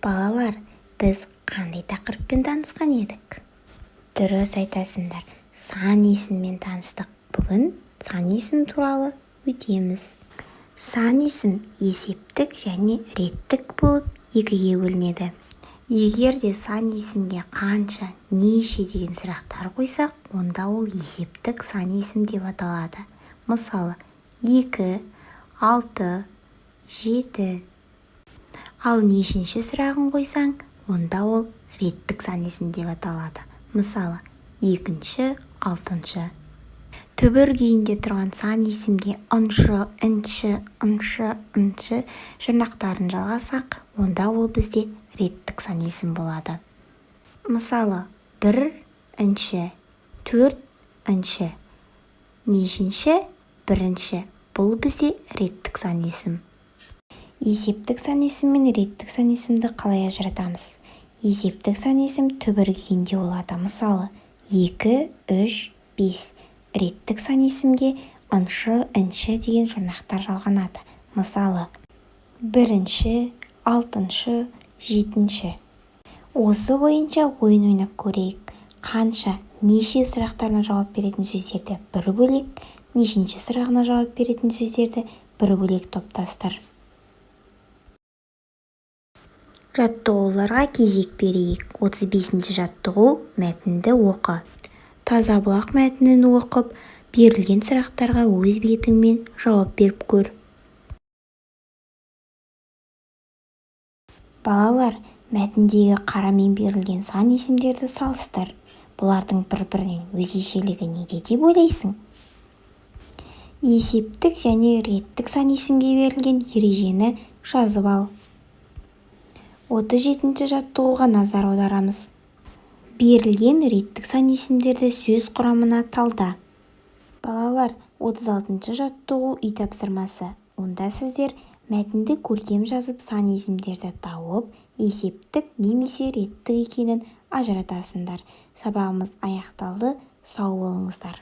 Балалар, біз қандай тақырыппен танысқан едік? Дұрыс айтасыңдар, сан есіммен таныстық. Бүгін сан есім туралы өтеміз. Сан есім есептік және реттік болып екіге бөлінеді. Егер де сан есімге қанша, неше деген сұрақтар қойсақ, онда ол есептік сан есім деп аталады. Мысалы, 2, 6, 7. Ал нешінші сұрағын қойсаң, онда ол реттік сан есім деп аталады. Мысалы, 2-ші, 6-шы. Түбір күйінде тұрған сан есімге ыншы, інші, ыншы, ыншы жұрнақтарын жалғасақ, онда ол бізде реттік сан есім болады. Мысалы, 1 інші, 4 інші, нешінші, бірінші. Бұл бізде реттік сан есім. Есептік сан есім мен реттік сан есімді қалай ажыратамыз? Есептік сан есім түбір күйінде болады. Мысалы, 2, 3, 5. Реттік сан есімге ыншы, інші деген жұрнақтар жалғанады. Мысалы, 1-ші, 6-шы, 7-ші. Осы бойынша ойын ойнап көрейік. Қанша, неше сұрақтарына жауап беретін сөздерді бір бөлек, нешінші сұрағына жауап беретін сөздерді бір бөлек топтастыр. Жаттығуларға кезек берейік. 35-ші жаттығу, мәтінді оқы. Таза бұлақ мәтінін оқып, берілген сұрақтарға өз бетіңмен жауап беріп көр. Балалар, мәтіндегі қарамен берілген сан есімдерді салыстыр. Бұлардың бір-бірінен өзгешелігі неде деп ойлайсың? Есептік және реттік сан есімге берілген ережені жазып ал. 37-ші жаттығуға назар аударамыз. Берілген реттік сан есімдерді сөз құрамына талда. Балалар, 36-шы жаттығу үй тапсырмасы. Онда сіздер мәтінді көркем жазып сан есімдерді тауып, есептік немесе реттік екенін ажыратасыңдар. Сабағымыз аяқталды. Сау болыңыздар.